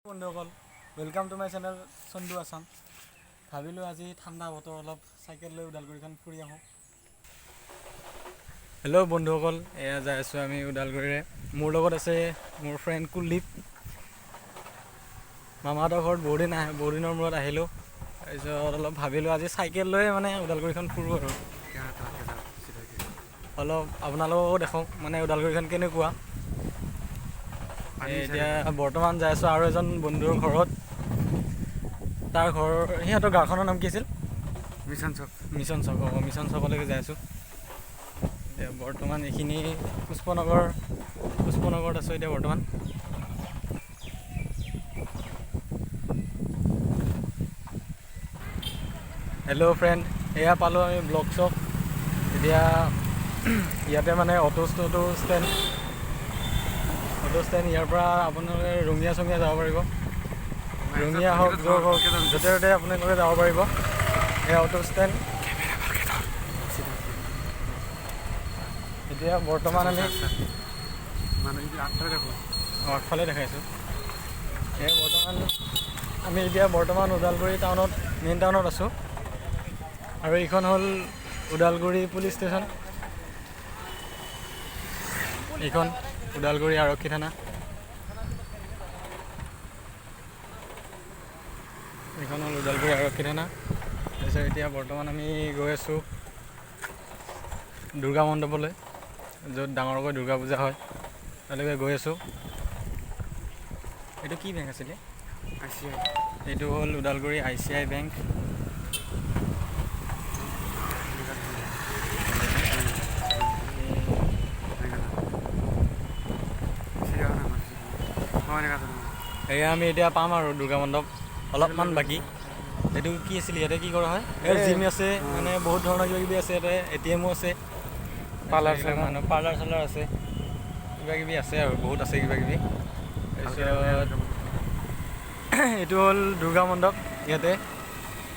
বন্ধুসকল, welcome to my channel Chandu Assam. ভাবিলোঁ আজি ঠাণ্ডা বতৰ, অলপ চাইকেল লৈ ওদালগুৰিখন ফুৰি আহোঁ। হেল্ল' বন্ধুসকল, এয়া যাই আছোঁ আমি ওদালগুৰিৰে। মোৰ লগত আছে মোৰ ফ্ৰেণ্ড কুলদীপ। মামাহঁতৰ ঘৰত বহুদিনৰ মূৰত আহিলোঁ। তাৰপিছত অলপ ভাবিলোঁ আজি চাইকেল লৈ মানে ওদালগুৰিখন ফুৰোঁ আৰু অলপ আপোনালোককো দেখোঁ মানে ওদালগুৰিখন কেনেকুৱা। এতিয়া বৰ্তমান যাই আছোঁ আৰু এজন বন্ধুৰ ঘৰত। তাৰ ঘৰ, সিহঁতৰ গাঁওখনৰ নাম কি আছিল? মিছন চক। মিছন চক, অঁ, মিছন চকলৈকে যাই আছোঁ। এতিয়া বৰ্তমান এইখিনি পুষ্পনগৰত আছোঁ এতিয়া বৰ্তমান। হেল্ল' ফ্ৰেণ্ড, এয়া পালোঁ আমি ব্লক চক। এতিয়া ইয়াতে মানে অটো ষ্টেণ্ড, ইয়াৰ পৰা আপোনালোকে ৰঙিয়া চঙীয়া যাব পাৰিব। ৰঙিয়া হওক, য'ৰ হওক, য'তে ত'তে আপোনালোকে যাব পাৰিব। এই অটো ষ্টেণ্ড। এতিয়া বৰ্তমান আমি আগফালে দেখাইছোঁ। এই বৰ্তমান আমি এতিয়া বৰ্তমান ওদালগুৰি টাউনত, মেইন টাউনত আছোঁ। আৰু এইখন হ'ল ওদালগুৰি পুলিচ ষ্টেচন। এইখন ওদালগুৰি আৰক্ষী থানা। এইখন হ'ল ওদালগুৰি আৰক্ষী থানা। তাৰপিছত এতিয়া বৰ্তমান আমি গৈ আছোঁ দুৰ্গা মণ্ডপলৈ, য'ত ডাঙৰকৈ দুৰ্গা পূজা হয়, তালৈকে গৈ আছোঁ। এইটো কি বেংক আছিলে? I C I. এইটো হ'ল ওদালগুৰি ICI bank. এয়া আমি এতিয়া পাম আৰু দুৰ্গা মণ্ডপ, অলপমান বাকী। এইটো কি আছিল? ইয়াতে কি কৰা হয়? এই জিম আছে, মানে বহুত ধৰণৰ কিবা কিবি আছে ইয়াতে। ATMো আছে, পাৰ্লাৰ, মানুহ পাৰ্লাৰ চাৰ্লাৰ আছে, কিবা কিবি আছে আৰু বহুত আছে কিবা কিবি। তাৰপিছত এইটো হ'ল দুৰ্গা মণ্ডপ। ইয়াতে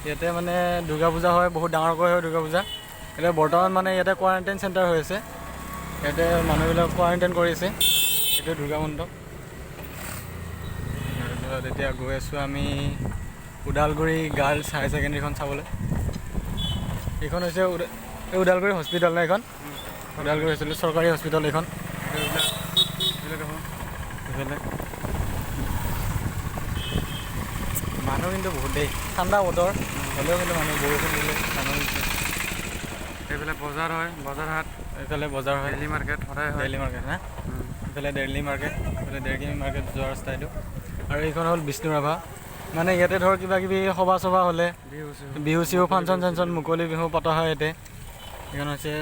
ইয়াতে মানে দুৰ্গা পূজা হয়, বহুত ডাঙৰকৈ হয় দুৰ্গা পূজা। এতিয়া বৰ্তমান মানে ইয়াতে কোৱাৰেণ্টাইন চেণ্টাৰ হৈ আছে, ইয়াতে মানুহবিলাক কোৱাৰেণ্টাইন কৰি আছে। এইটো দুৰ্গা মণ্ডপ। তাৰপিছত এতিয়া গৈ আছোঁ আমি ওদালগুৰি গাৰ্লছ হায়াৰ ছেকেণ্ডেৰীখন চাবলৈ। এইখন হৈছে এই ওদালগুৰি হস্পিটেল ন এইখন? ওদালগুৰি হস্পিটেল, চৰকাৰী হস্পিটেল এইখন। এইফালে মানুহ কিন্তু বহুত দেই, ঠাণ্ডা বতৰ হ'লেও কিন্তু মানুহ, বৰষুণ দিলে মানুহ। এইফালে বজাৰ হয়, বজাৰ হাট। এইফালে বজাৰ হয়, ডেইলি মাৰ্কেট সদায় হয়। ডেইলি মাৰ্কেট না? এইফালে ডেইলি মাৰ্কেট, এইফালে ডেইলি মাৰ্কেট যোৱা ৰাস্তা এইটো। আৰু এইখন হ'ল বিষ্ণু ৰাভা। মানে ইয়াতে ধৰ কিবা কিবি সভা চভা হ'লে, বিহু চিহু, ফাংচন চাংচন, মুকলি বিহু পতা হয় ইয়াতে। এইখন হৈছে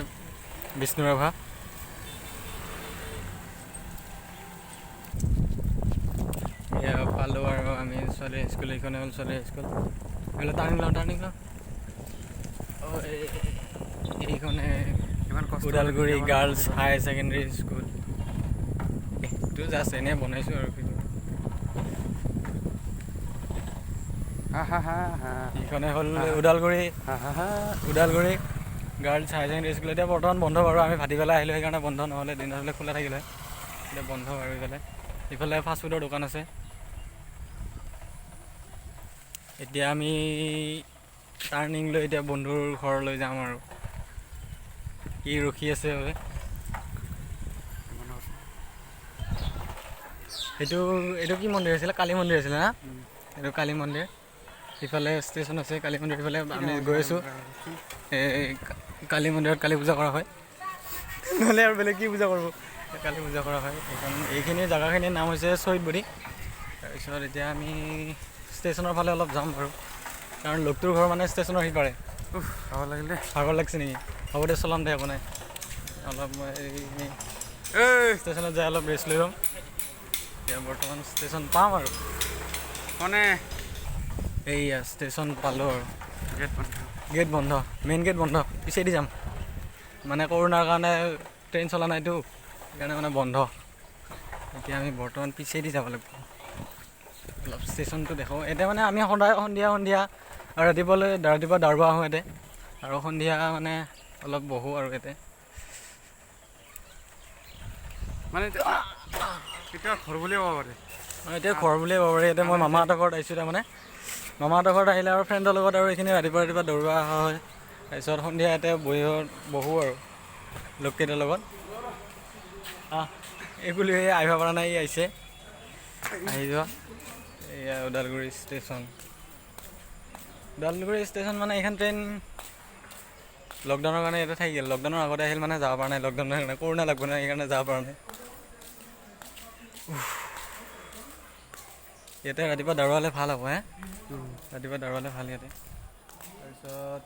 বিষ্ণু ৰাভা। এয়া পালোঁ আৰু আমি ছোৱালী স্কুল। এইখনে হ'ল ছোৱালী স্কুল। এইফালে টাৰ্ণিং লওঁ, টাৰ্ণিং লওঁ। অঁ, এইখনে Udalguri girls higher secondary school. এইটো জাষ্ট এনেই বনাইছোঁ আৰু। এইখনে হ'ল Udalguri girls higher secondary school. এতিয়া বৰ্তমান বন্ধ বাৰু, আমি ভাটিবেলা আহিলোঁ সেইকাৰণে বন্ধ, নহ'লে দিনত হ'লে খোলা থাকিলে। এতিয়া বন্ধ বাৰু। ইফালে ফাষ্টফুডৰ দোকান আছে। এতিয়া আমি টাৰ্ণিং লৈ এতিয়া বন্ধুৰ ঘৰলৈ যাম আৰু। ই ৰখি আছে বাবে। এইটো কি মন্দিৰ আছিলে? কালী মন্দিৰ আছিলে না? এইটো কালী মন্দিৰ। ইফালে ষ্টেচন আছে কালী মন্দিৰ। ইফালে আমি গৈ আছোঁ। এই কালী মন্দিৰত কালী পূজা কৰা হয়, নহ'লে আৰু বেলেগ কি পূজা কৰিব? কালী পূজা কৰা হয়। এইখন এইখিনি জেগাখিনিৰ নাম হৈছে শ্বহীদবডি। তাৰপিছত এতিয়া আমি ষ্টেচনৰ ফালে অলপ যাম বাৰু, কাৰণ লোকটোৰ ঘৰ মানে ষ্টেচনৰ সিপাৰে। ভাগৰ লাগিল দেই। ভাগৰ লাগিছে নেকি? হ'ব দে, চলাম দে, একো নাই। অলপ মই এইখিনি ষ্টেচনত যাই অলপ ৰেষ্ট লৈ ল'ম। এতিয়া বৰ্তমান ষ্টেচন পাম আৰু। মানে এইয়া ষ্টেচন পালোঁ আৰু। গেট বন্ধ। গেট বন্ধ, মেইন গেট বন্ধ। পিছেদি যাম, মানে কৰোণাৰ কাৰণে ট্ৰেইন চলা নাইতো, সেইকাৰণে মানে বন্ধ। এতিয়া আমি বৰ্তমান পিছেদি যাব লাগিব। অলপ ষ্টেচনটো দেখোঁ। এতিয়া মানে আমি সদায় সন্ধিয়া সন্ধিয়া আৰু ৰাতিপুৱা দাৰ্বা আহোঁ ইয়াতে, আৰু সন্ধিয়া মানে অলপ বহোঁ আৰু ইয়াতে। মানে এতিয়া ঘৰ বুলিয়ে ক'ব পাৰি। এতিয়া ঘৰ বুলিয়ে ক'ব পাৰি। ইয়াতে মই মামাহঁতৰ ঘৰত আহিছোঁ। তাৰমানে মামাহঁতৰ ঘৰত আহিলে আৰু ফ্ৰেণ্ডৰ লগত আৰু এইখিনি ৰাতিপুৱা ৰাতিপুৱা দৌৰিব অহা হয়। তাৰপিছত সন্ধিয়া ইয়াতে বহি বহোঁ আৰু লগকেইটাৰ লগত। আহ, এই বুলি আহিব পৰা নাই, ই আহিছে। আহি যোৱা। এয়া ওদালগুৰি ষ্টেচন। ওদালগুৰি ষ্টেচন মানে এইখন ট্ৰেইন লকডাউনৰ কাৰণে ইয়াতে থাকি গ'ল। লকডাউনৰ আগতে আহিল, মানে যাব পৰা নাই লকডাউনৰ কাৰণে। কৰোণা লাগব না, সেইকাৰণে যাব পৰা নাই। ইয়াতে ৰাতিপুৱা দাঁড়ুৱালে ভাল হ'ব হে, ৰাতিপুৱা দাঁড়ুৱালে ভাল ইয়াতে। তাৰপিছত